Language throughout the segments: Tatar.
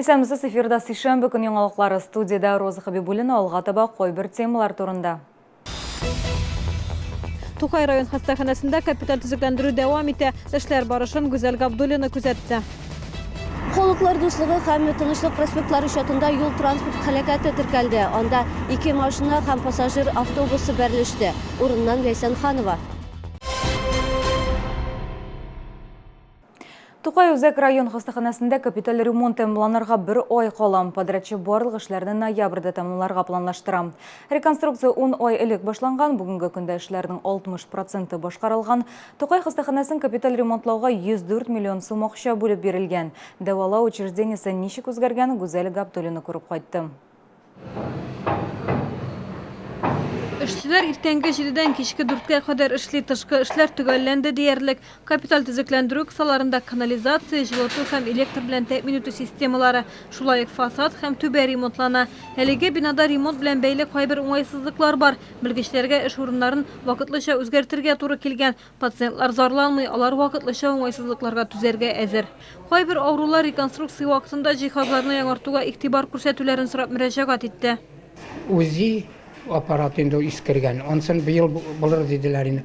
Исәнмесез, эфирда сишәмбе көн яңалыклары студиядә Роза Хабибуллина алга таба кайбер темалар турында. Тукай район хастаханәсендә капиталь төзекләндерү дәвам итә. Эшләр барышын Гүзәл Габдуллина күзәтте. Халыклар дуслыгы һәм Тынычлык проспектлары чатында юл-транспорт һәлакәте теркәлде. Анда ике машина һәм пассажир автобусы бәрелеште. Урыннан Ләйсән Ханова. Тукай үзәк район хастаханәсендә капиталь ремонт тәмамланырга бер ай кала. Подрядчы барлык эшләрне ноябрьдә тәмамларга планлаштыра. Реконструкция 10 ай элек башланган, бүгенге көндә эшләрнең 60 проценты башкарылган. Тукай хастаханәсен капиталь ремонтлауга 104 миллион сум акча бүлеп бирелгән. Дәвалау учреждениесе ничек үзгәргән, Гүзәл Габдуллина күреп кайтты. Эшчеләр иртәнге җидедән кичке дүрткә кадәр эшли. Тышкы эшләр төгәлләнде диярлек. Капиталь төзекләндерү кысаларында канализация, җылыту һәм электр белән тәэмин итү системалары, шулай ук фасад һәм түбә ремонтлана. Әлеге бинада ремонт белән бәйле кайбер уңайсызлыклар бар. Белгечләргә эш урыннарын вакытлыча үзгәртергә туры килгән. Пациентлар зарланмый, алар вакытлыча уңайсызлыкларга түзәргә әзер. Кайбер авырулар реконструкция вакытында җиһазларны яңартуга игътибар күрсәтүләрен сорап мөрәҗәгать итте. УЗИ аппараты инде ул искергән. Ансын быел булыр диделәр инде.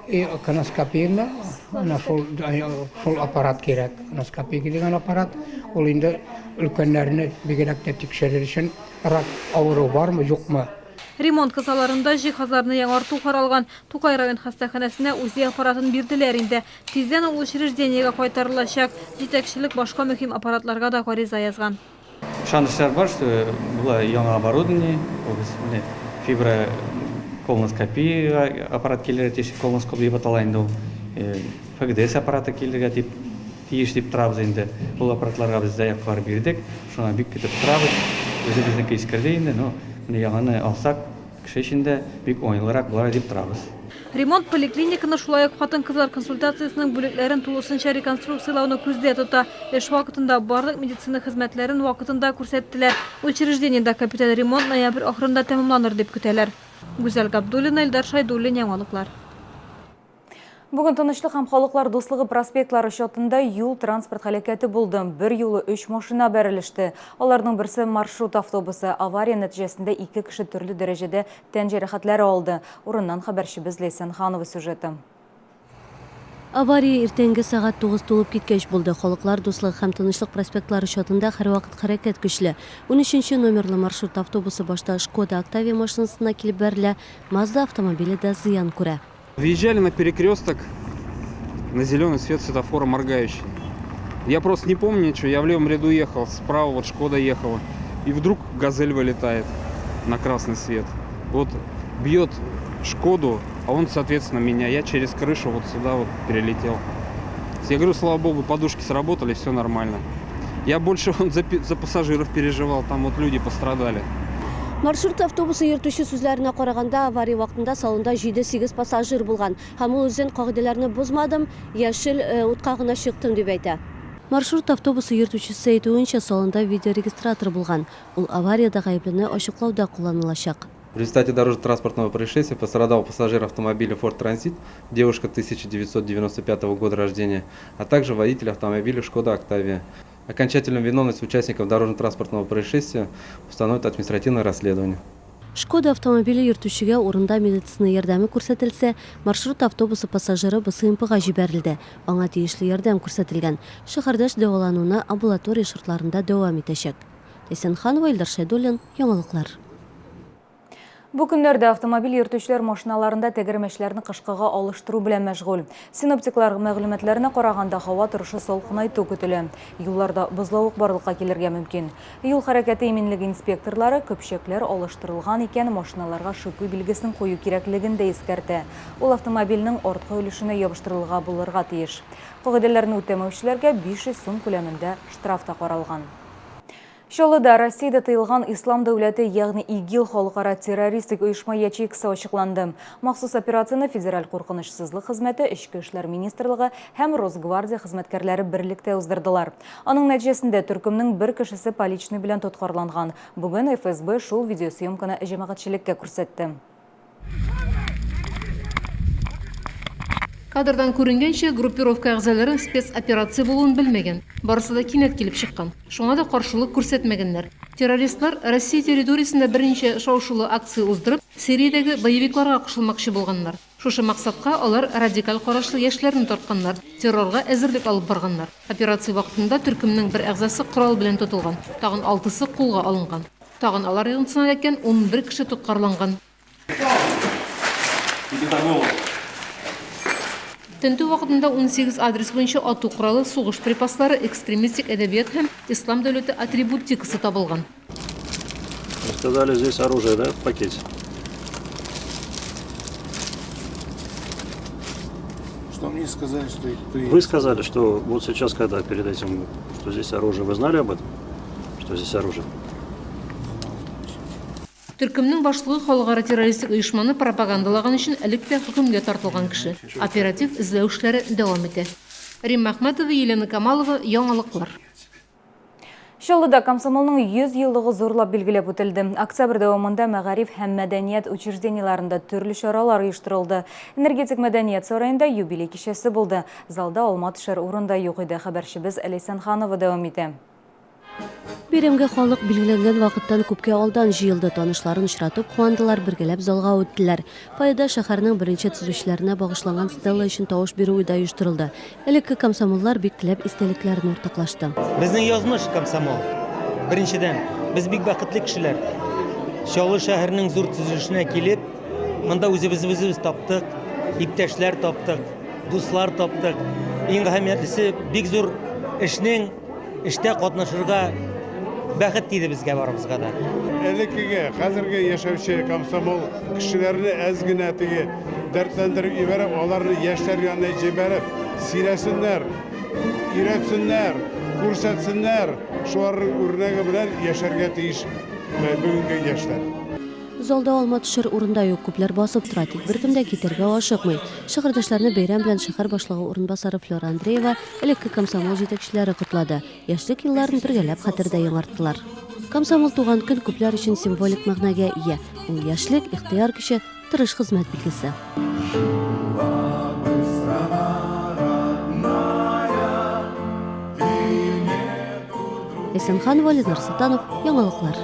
И коноскопияне әнә шул шул аппарат кирәк. Коноскопия дигән аппарат ул инде өлкәннәрне бигрәк тә тикшерер өчен рак авыру бармы, юкмы. Ремонт кысаларында җиһазларны яңарту каралган. Тукай район хастаханәсенә УЗИ аппаратын бирделәр инде. Тиздән ул учреждениегә кайтарылачак. Җитәкчелек башка мөһим аппаратларга да гариза язган. Ышанычлар бар, что була яңа оборудование, ул без менә фиброколоноскопиягә аппарат килергә тиеш, колоноскоп дип атала инде ул. ФГДС аппараты килергә дип тиеш дип торабыз инде. Ул аппаратларга без заявкалар бирдек, шуңа бик көтеп торабыз. Үзебезнеке искерде инде, но менә яңаны алсак, кеше өчен дә бик уңайлырак булыр дип торабыз. Ремонт поликлиниканы, шулай ук хатын-кызлар консультациясенең бүлекләрен тулысынча реконструкцияләүне күздә тота. Эш вакытында барлык медицина хезмәтләрен вакытында күрсәттеләр. Учреждениедә капиталь ремонт ноябрь ахырында тәмамланыр дип көтәләр. Гүзәл Габдуллина, Илдар Шәйдуллин, Яңалыклар. Бүген Тынычлык һәм Халыклар дуслыгы проспектлары чатында юл-транспорт һәлакәте булды. Бер юлы өч машина бәрелеште. Аларның берсе маршрут автобусы. Авария нәтиҗәсендә ике кеше төрле дәрәҗәдә тән җәрәхәтләре алды. Урыннан хәбәрчебез Ләйсән Ханова сюжеты. Авария иртәнге сәгать тугыз тулып киткәч булды. Халыклар дуслыгы һәм Тынычлык проспектлары чатында һәрвакыт хәрәкәт көчле. Унөченче номерлы маршрут автобусы башта Шкода Октавия машинасына килеп бәрелә, Мазда автомобиле дә зыян күрә. Въезжали на перекресток на зеленый свет светофора моргающий. Я просто не помню ничего, я в левом ряду ехал, справа вот Шкода ехала. И вдруг Газель вылетает на красный свет. Вот бьет Шкоду, а он, соответственно, меня. Я через крышу вот сюда вот перелетел. Я говорю, слава богу, подушки сработали, все нормально. Я больше он за, за пассажиров переживал, там вот люди пострадали. Маршрут автобусы йөртүче сүзләренә караганда, авария вакытында салонда 7-8 пассажир булган. Һәм ул үзен кагыйдәләрне бозмадым, яшел э, утка гына чыктым дип әйтә. Маршрут автобусы йөртүчесе әйтүенчә, салонда видеорегистратор булган. Ул авариядә гаеплене ачыклауда кулланылачак. В результате дорожно-транспортного происшествия пострадал пассажир автомобиля Ford Transit, девушка 1995 года рождения, а также водитель автомобиля Шкода Октавия. Окончательную виновность участников дорожно-транспортного происшествия установит административное расследование. Шкода автомобиле йөртүчегә урында медицина ярдәме күрсәтелсә, маршрут автобусы пассажиры БСМПга җибәрелде, аңа тиешле ярдәм күрсәтелгән. Шәһәрдәш дәвалануны амбулатория шартларында дәвам итәчәк. Ләйсән Ханова, Илдар Шәйдуллин, Яңалыклар. Бу көннәрдә автомобиль йөртүчеләр машиналарында тәгәрмәчләрне кышкыга алыштыру белән мәшгуль. Синоптиклар мәгълүматларына караганда, һава торышы салкынайту көтелә. Юлларда бозлавык барлыкка килергә мөмкин. Юл хәрәкәте иминлеге инспекторлары көпчәкләр алыштырылган икән, машиналарга шипы билгесен кую кирәклеген дә искәртә. Ул автомобильнең арткы өлешенә ябыштырылга булырга тиеш. Кагыйдәләрне үтәмәүчеләргә 500 сум күләмендә штраф та каралган. Чаллыда Россиядә тыелган Ислам дәүләте, ягъни ИГИЛ халыкара террористик оешма ячейкасы ачыкланды. Махсус операцияне Федераль куркынычсызлык хезмәте, Эчке эшләр министрлыгы һәм Росгвардия хезмәткәрләре берлектә уздырдылар. Аның нәтиҗәсендә төркемнең бер кешесе поличный белән тоткарланган. Бүген ФСБ шул видеосъемканы җәмәгатьчелеккә күрсәтте. Кадрдан күренгәнчә, группировка әгъзалары спецоперация булуын белмәгән. Барысы да кинәт килеп чыккан. Шуңа да каршылык күрсәтмәгәннәр. Террористлар Россия территориясендә берничә шау-шулы акция уздырып, Сириядәге боевикларга кушылмакчы булганнар. Шушы максатка алар радикаль карашлы яшьләрне тартканнар, террорга әзерлек алып барганнар. Операция вакытында төркемнең бер әгъзасы корал белән тотылган, тагын алтысы кулга алынган. Тагын алар йогынтысына эләккән 11 кеше тоткарланган. Тентү вакытында 18 адрес буенча ату коралы, сугыш припаслары, экстремистик әдәбият һәм Ислам дәүләте атрибутикасы табылган. Сказали, здесь оружие, да, в пакете? Что мне сказали, что Вы сказали, что вот сейчас, когда перед этим, что здесь оружие, вы знали об этом? Что здесь оружие? Төркемнең башлыгы халыкара террористик оешманы пропагандалаган өчен элек тә хөкемгә тартылган кеше. Оператив эзләү эшләре дәвам итә. Римма Әхмәтова, Елена Камалова, Яңалыклар. Чаллыда комсомолның 100 еллыгы зурлап билгеләп үтелде. Октябрь дәвамында мәгариф һәм мәдәният учреждениеләрендә төрле чаралар оештырылды. Энергетик мәдәният сараенда юбилей кичәсе булды. Залда алма төшәр урын да юк иде. Хәбәрчебез Ләйсән Ханова дәвам итә. Бәйрәмгә халык билгеләнгән вакыттан күпкә алдан җыелды, танышларын очратып куандылар, бергәләп залга үттеләр. Фойеда шәһәрнең беренче төзүчеләренә багышланган стелла өчен тавыш бирү дә оештырылды. Элекке комсомоллар бик теләп истәлекләрен уртаклашты. Безнең язмыш, комсомол. Беренчедән, без бик бәхетле кешеләр. Чаллы шәһәренең зур төзелешенә килеп, монда үзебезне үзебез таптык, иптәшләр таптык, дуслар таптык. Иң әһәмиятлесе, бик зур эшнең Эштә катнашырга бәхет тиде безгә барыбызга да. Элеккеге, хәзерге яшәүче комсомол кешеләрне әз генә теге дәртләндереп җибәреп, аларны яшьләр янына җибәреп, сөйләсеннәр, өйрәтсеннәр, күрсәтсеннәр, шуларның үрнәге белән яшәргә тиеш бүгенге яшьләр. Залда алма төшәр урын да юк, күпләр басып тора, тик беркем дә китәргә ашыкмый. Шәһәрдәшләрне бәйрәм белән шәһәр башлыгы урынбасары Флера Андреева, элекке комсомол җитәкчеләре котлады. Яшьлек елларын бергәләп хәтердә яңарттылар. Комсомол туган көн күпләр өчен символик мәгънәгә ия. Ул яшьлек, ихтыяр көче, тырыш хезмәт билгесе. Ләйсән Ханова, Ленар Солтанов, Яңалыклар.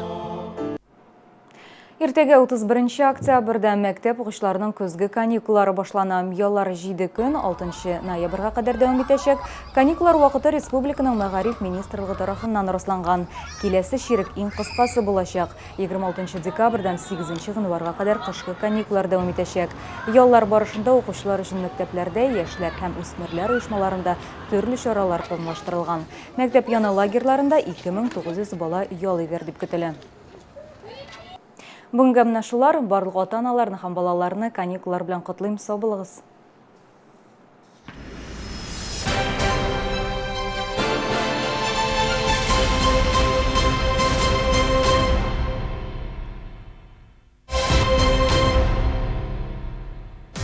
Иртәгә 31 октябрьдә мәктәп укучыларының көзге каникуллары башлана. Яллар 7 көн, 6 ноябрьгә кадәр дәвам итәчәк. Каникуллар вакыты республиканың мәгариф министрлыгы тарафыннан расланган. Киләсе чирек иң кыскасы булачак. 26 декабрьдән 8 гыйнварга кадәр кышкы каникуллар дәвам итәчәк. Яллар барышында укучылар өчен мәктәпләрдә, яшьләр һәм үсмерләр оешмаларында төрле чаралар планлаштырылган. Мәктәп яны лагерьларында 2900 бала ял итәр дип көтелә. Бүгенгә менә шулар. Барлык ата-аналарны һәм балаларны каникуллар белән котлыйм. Сау булыгыз!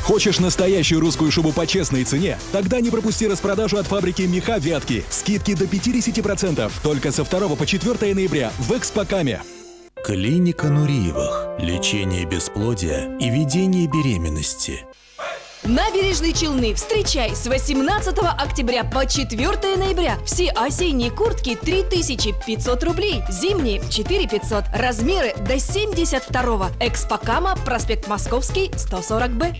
Хочешь настоящую русскую шубу по честной цене? Тогда не пропусти распродажу от фабрики «Меха Вятки». Скидки до 50% только со 2 по 4 ноября в Экспокаме. Клиника Нуриевых. Лечение бесплодия и ведение беременности. Набережные Челны. Встречай с 18 октября по 4 ноября. Все осенние куртки 3500 рублей, зимние 4500. Размеры до 72-го. Экспокама, проспект Московский, 140Б.